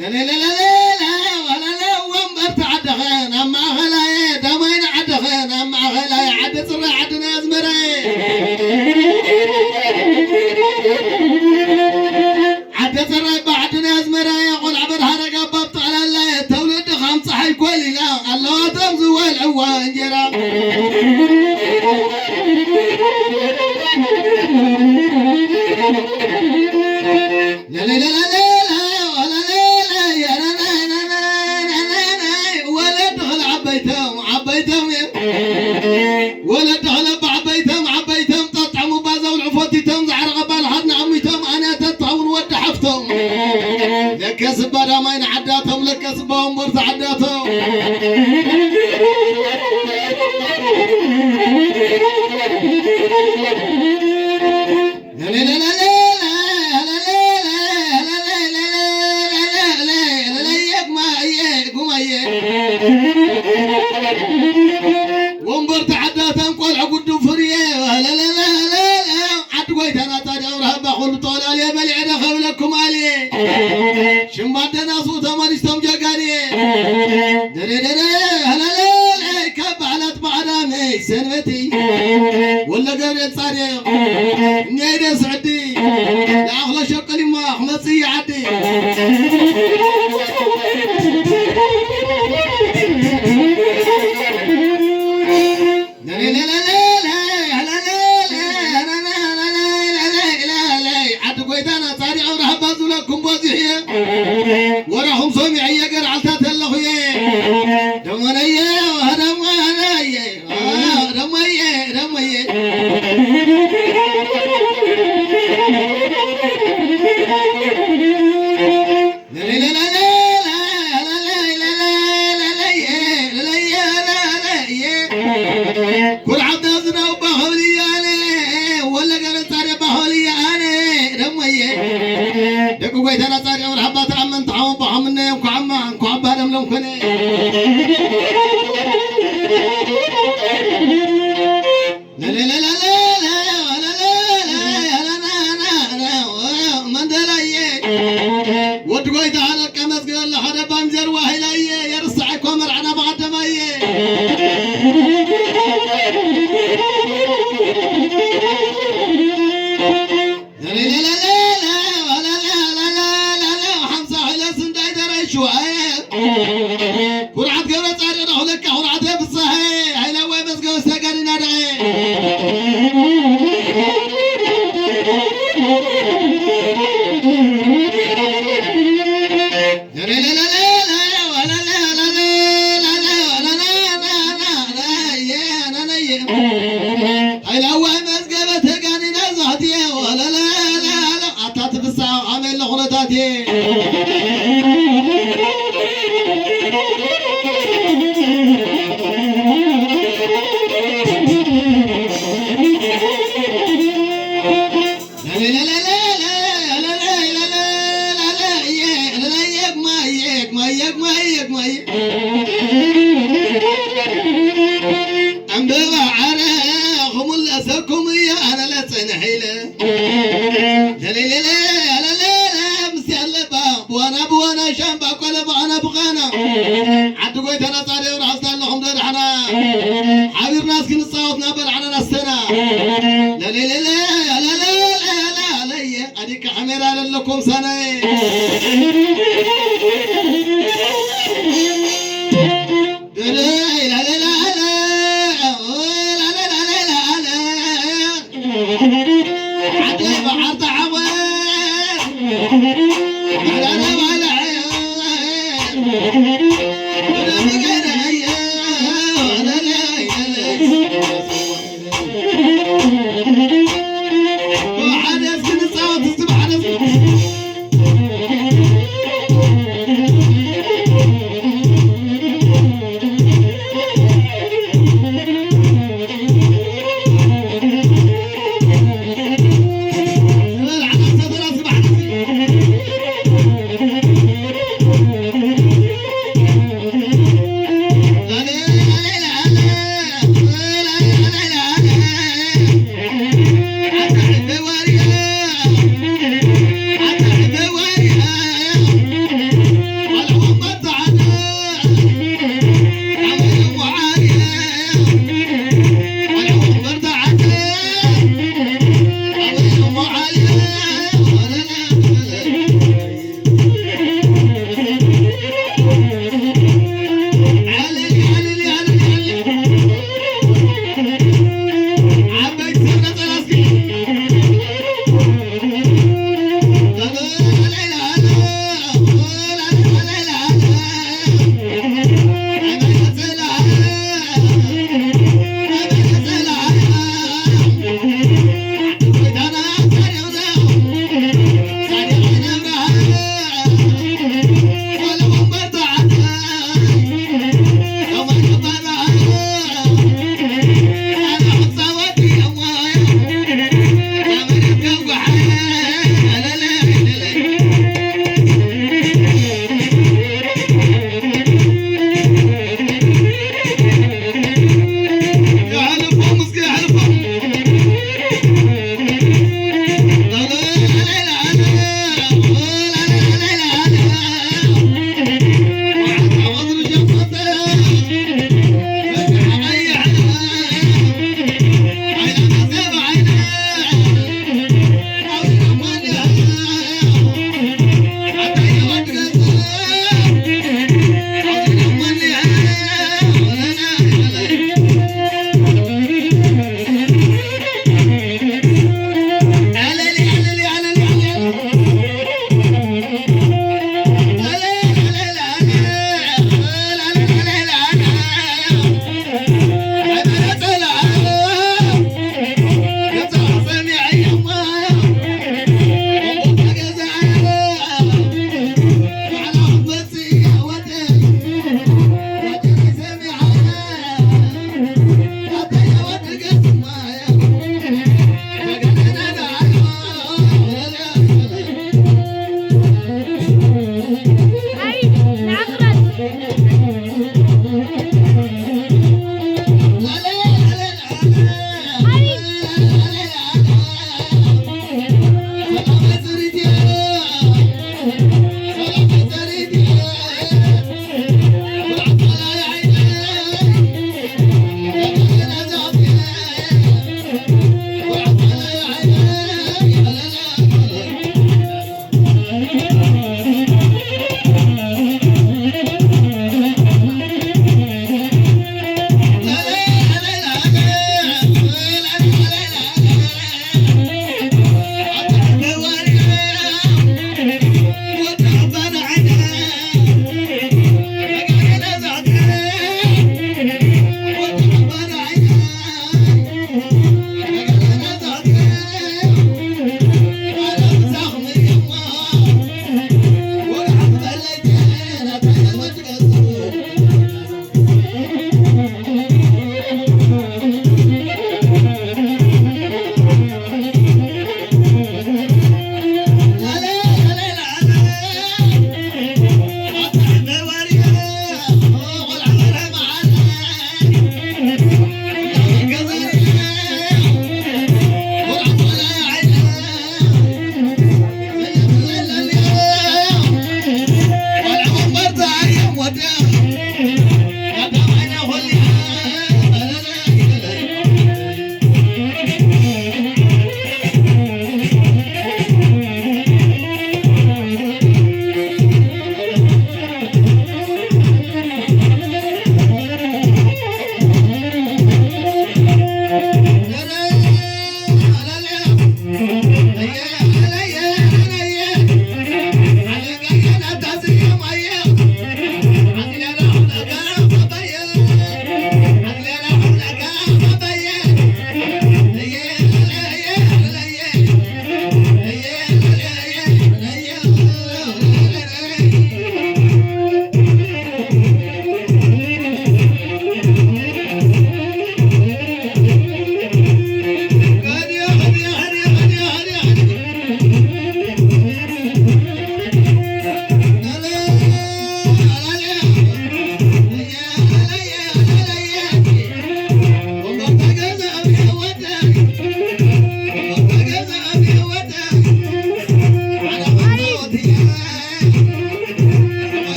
ለለለለለ፣ ወለለ፣ ወንበርቲ ዓድኸ ናብ ማእኸላይ፣ ዳማይን ዓድኸ ናብ ማእኸላይ፣ ዓዲ ፅራይ ዓድና ኣዝመራየ። ዓዲ ፅራይ እባ ዓድና ኣዝመራየ፣ ቆልዓ በርሃ ረጋ ባብ ጠቕላላየ፣ ተውልዲ ከም ፀሓይ ኮሊላ ኣለዋቶም ዝወልዕዋ እንጀራ። ለለለለለ፣ ወለለለ፣ የረናይ፣ ነናይ፣ ነናይ፣ ወለዲ ኽል ዓበይቶም፣ ዓበይቶም እዮም። ወለዲ ኽል ዓበይቶም፣ ዓበይቶም፣ ጠጥዐሙ ባዘው ንዕፎቲቶም፣ ዝዓረቐ ባል ኻድና ኣሚቶም፣ ኣነ ተትኸውን ወዲ ሓፍቶም። ለከስ እባ ዳማይ ንዓዳቶም፣ ለከስ እባ ወንበርታ ዓዳቶም። ወንበርታ ዓዳታን ቆልዑ ጉዱ ፍርየ። ዓዲ ጎይታና ጻድቕ ኣብርሃባ ኩሉ ጠቕላልየ በሊዐ ዶ ከብለኩም ኣልየ። ሽም ኣደና ስውእ ተመሊስቶም ጀጋንየ። ደረ ደረ ሃላለ ካብ በዓላት ብዓዳመይ ሰንበቲ ወለ ገብርኤል ጻድቕ እኒኣይ ደ ስዕዲ ለኣኽሎ ሸቀሊማ ክመጽእ ዓዲ። ዓዲ ጎይታና ጻድቕ ኣብርሃባ ዝብለኩም በዚሑ እየ። ወራኹም ሰሚዐ እየ ገርዓልታት ኣለኹ እየ። ደሞነየ፣ ደሞነየ፣ ደሞየ፣ ደሞየ። ኩርዓት ዝነው ባሆልያነ ወለ ገረ ጻድያ ባሆልያነ ደሞየ። ደቂ ጎይታና ጻድያ ወርሃባ ተኣመን ተዓወን ባሖምነ እንኳዓማ እንኳዓ ባደም ሎም ኮነ። ለለለለለ፣ ለለለለ፣ ቀመጽ ግበሎ ሓደ ባንጀር ዋሂላየ፣ የርስዐ እኮ መርዓና ብቐደማየ። ለለለለለ፣ ወለለለለለ፣ ሓምሳ ኪሎ ስንዳይ ደራይ ሽዋየ። ኩርዓት ገብረ ጻድቕ ዳኹለካ ኩርዓተ ፍሳሐ፣ ሃይላዋይ መዝገበ ሰገድና ደቐ። ሃይላዋይ መዝገበ ተጋኒና ዛህትየ ወለለለለ። ኣታ ትፍሳ ኣመለ ኩነታትየ። ዕምበባ ዓረ ክምለሰኩም እየ ኣነ ለጸንሐ ኢለ። ለለለለ፣ ለለለለ፣ ምስ ያለባ ብዋና ብዋና ሻምባ ቆለ ብዓና ብቓና። ዓዲ ጎይታና ጻድቕ ራስታ ኣለኹም ዶ ደሓና? ሓቢርና እስኪ ንጻወት ናበል ዓና ናስተና። ለለለለ፣ ለለለለ፣ ለለየ፣ ኣዲካ ሓሜራ ለለኩም ሳናየ።